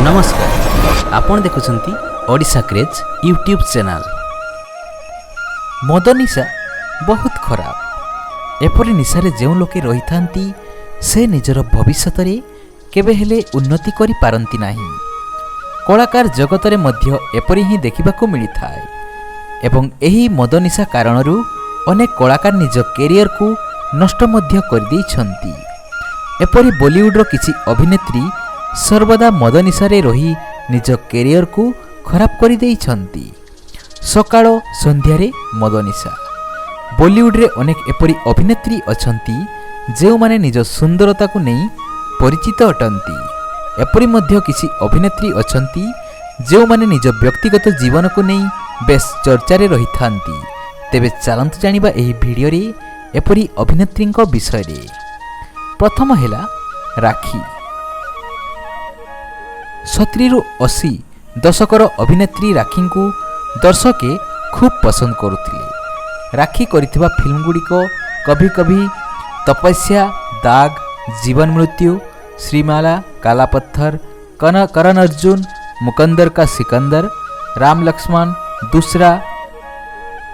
ନମସ୍କାର, ଆପଣ ଦେଖୁଛନ୍ତି ଓଡ଼ିଶା କ୍ରେଜ୍ ୟୁଟ୍ୟୁବ୍ ଚ୍ୟାନେଲ୍। ମଦ ନିଶା ବହୁତ ଖରାପ। ଏପରି ନିଶାରେ ଯେଉଁ ଲୋକେ ରହିଥାନ୍ତି, ସେ ନିଜର ଭବିଷ୍ୟତରେ କେବେ ହେଲେ ଉନ୍ନତି କରିପାରନ୍ତି ନାହିଁ। କଳାକାର ଜଗତରେ ମଧ୍ୟ ଏପରି ହିଁ ଦେଖିବାକୁ ମିଳିଥାଏ ଏବଂ ଏହି ମଦ ନିଶା କାରଣରୁ ଅନେକ କଳାକାର ନିଜ କ୍ୟାରିୟରକୁ ନଷ୍ଟ ମଧ୍ୟ କରିଦେଇଛନ୍ତି। ଏପରି ବଲିଉଡ଼ର କିଛି ଅଭିନେତ୍ରୀ ସର୍ବଦା ମଦ ନିଶାରେ ରହି ନିଜ କ୍ୟାରିୟରକୁ ଖରାପ କରିଦେଇଛନ୍ତି। ସକାଳ ସନ୍ଧ୍ୟାରେ ମଦ ନିଶା। ବଲିଉଡ଼ରେ ଅନେକ ଏପରି ଅଭିନେତ୍ରୀ ଅଛନ୍ତି, ଯେଉଁମାନେ ନିଜ ସୁନ୍ଦରତାକୁ ନେଇ ପରିଚିତ ଅଟନ୍ତି। ଏପରି ମଧ୍ୟ କିଛି ଅଭିନେତ୍ରୀ ଅଛନ୍ତି, ଯେଉଁମାନେ ନିଜ ବ୍ୟକ୍ତିଗତ ଜୀବନକୁ ନେଇ ବେଶ୍ ଚର୍ଚ୍ଚାରେ ରହିଥାନ୍ତି। ତେବେ ଚାଲନ୍ତୁ ଜାଣିବା ଏହି ଭିଡ଼ିଓରେ ଏପରି ଅଭିନେତ୍ରୀଙ୍କ ବିଷୟରେ। ପ୍ରଥମ ହେଲା ରାକ୍ଷୀ। 70ରୁ 80 ଦଶକର ଅଭିନେତ୍ରୀ ରାକ୍ଷୀଙ୍କୁ ଦର୍ଶକେ ଖୁବ୍ ପସନ୍ଦ କରୁଥିଲେ। ରାକ୍ଷୀ କରିଥିବା ଫିଲ୍ମଗୁଡ଼ିକ କଭି କଭି, ତପସ୍ୟା, ଦାଗ, ଜୀବନ ମୃତ୍ୟୁ, ଶ୍ରୀମାଲା, କାଲା ପଥର, କରଣ ଅର୍ଜୁନ, ମୁକନ୍ଦର କା ସିକନ୍ଦର, ରାମ ଲକ୍ଷ୍ମଣ, ଦୁସରା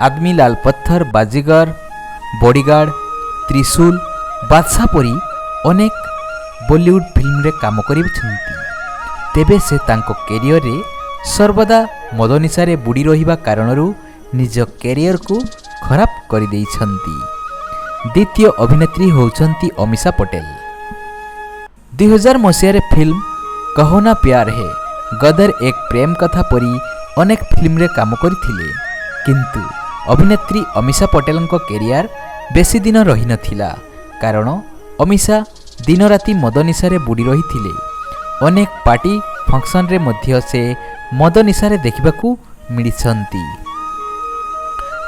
ଆଦମୀ, ଲାଲ ପଥର, ବାଜିଗର, ବଡ଼ିଗାର୍ଡ଼, ତ୍ରିଶୂଲ, ବାଦଶାହ ପରି ଅନେକ ବଲିଉଡ଼ ଫିଲ୍ମରେ କାମ କରିଛନ୍ତି। ତେବେ ସେ ତାଙ୍କ କ୍ୟାରିୟରରେ ସର୍ବଦା ମଦ ନିଶାରେ ବୁଡ଼ି ରହିବା କାରଣରୁ ନିଜ କ୍ୟାରିୟରକୁ ଖରାପ କରିଦେଇଛନ୍ତି। ଦ୍ୱିତୀୟ ଅଭିନେତ୍ରୀ ହେଉଛନ୍ତି ଅମିଷା ପଟେଲ। 2000 ମସିହାରେ ଫିଲ୍ମ କହୋ ନା ପ୍ୟାର ହେ, ଗଦର ଏକ ପ୍ରେମ କଥା ପରି ଅନେକ ଫିଲ୍ମରେ କାମ କରିଥିଲେ। କିନ୍ତୁ ଅଭିନେତ୍ରୀ ଅମିଷା ପଟେଲଙ୍କ କ୍ୟାରିୟର ବେଶୀ ଦିନ ରହିନଥିଲା, କାରଣ ଅମିଷା ଦିନରାତି ମଦ ନିଶାରେ ବୁଡ଼ି ରହିଥିଲେ। ଅନେକ ପାର୍ଟି ଫଙ୍କସନରେ ମଧ୍ୟ ସେ ମଦ ନିଶାରେ ଦେଖିବାକୁ ମିଳିଛନ୍ତି।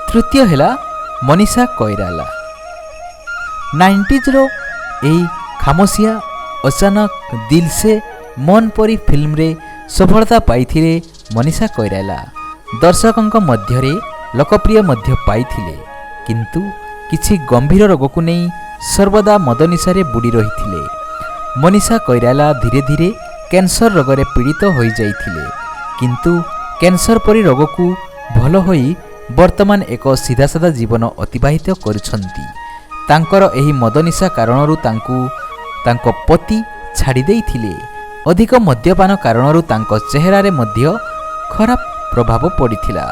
ତୃତୀୟ ହେଲା ମନୀଷା କୈରାଲା। 90sର ଏହି ଖାମୋଶିଆ, ଅଚାନକ, ଦିଲ ସେ, ମନ ପରି ଫିଲ୍ମରେ ସଫଳତା ପାଇଥିଲେ ମନୀଷା କୈରାଲା। ଦର୍ଶକଙ୍କ ମଧ୍ୟରେ ଲୋକପ୍ରିୟ ମଧ୍ୟ ପାଇଥିଲେ। କିନ୍ତୁ କିଛି ଗମ୍ଭୀର ରୋଗକୁ ନେଇ ସର୍ବଦା ମଦ ନିଶାରେ ବୁଡ଼ି ରହିଥିଲେ। ମନୀଷା କୈରାଲା ଧୀରେ ଧୀରେ କ୍ୟାନ୍ସର ରୋଗରେ ପୀଡ଼ିତ ହୋଇଯାଇଥିଲେ। କିନ୍ତୁ କ୍ୟାନ୍ସର ପରି ରୋଗକୁ ଭଲ ହୋଇ ବର୍ତ୍ତମାନ ଏକ ସିଧାସାଧା ଜୀବନ ଅତିବାହିତ କରୁଛନ୍ତି। ତାଙ୍କର ଏହି ମଦ ନିଶା କାରଣରୁ ତାଙ୍କୁ ତାଙ୍କ ପତି ଛାଡ଼ି ଦେଇଥିଲେ। ଅଧିକ ମଦ୍ୟପାନ କାରଣରୁ ତାଙ୍କ ଚେହେରାରେ ମଧ୍ୟ ଖରାପ ପ୍ରଭାବ ପଡ଼ିଥିଲା।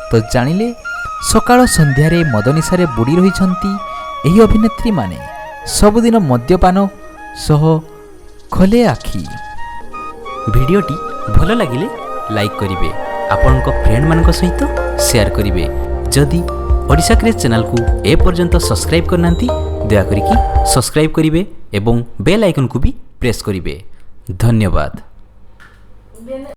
ତ ଜାଣିଲେ, ସକାଳ ସନ୍ଧ୍ୟାରେ ମଦ ନିଶାରେ ବୁଡ଼ି ରହିଛନ୍ତି ଏହି ଅଭିନେତ୍ରୀମାନେ। ସବୁଦିନ ମଦ୍ୟପାନ ସହ ଖୋଲେ ଆଖି। ଭିଡ଼ିଓଟି ଭଲ ଲାଗିଲେ ଲାଇକ୍ କରିବେ, ଆପଣଙ୍କ ଫ୍ରେଣ୍ଡମାନଙ୍କ ସହିତ ସେୟାର କରିବେ। ଯଦି ଓଡ଼ିଶା କ୍ରେଜ୍ ଚ୍ୟାନେଲକୁ ଏପର୍ଯ୍ୟନ୍ତ ସବସ୍କ୍ରାଇବ୍ କରିନାହାନ୍ତି, ଦୟାକରିକି ସବସ୍କ୍ରାଇବ୍ କରିବେ ଏବଂ ବେଲ୍ ଆଇକନ୍କୁ ବି ପ୍ରେସ୍ କରିବେ। ଧନ୍ୟବାଦ।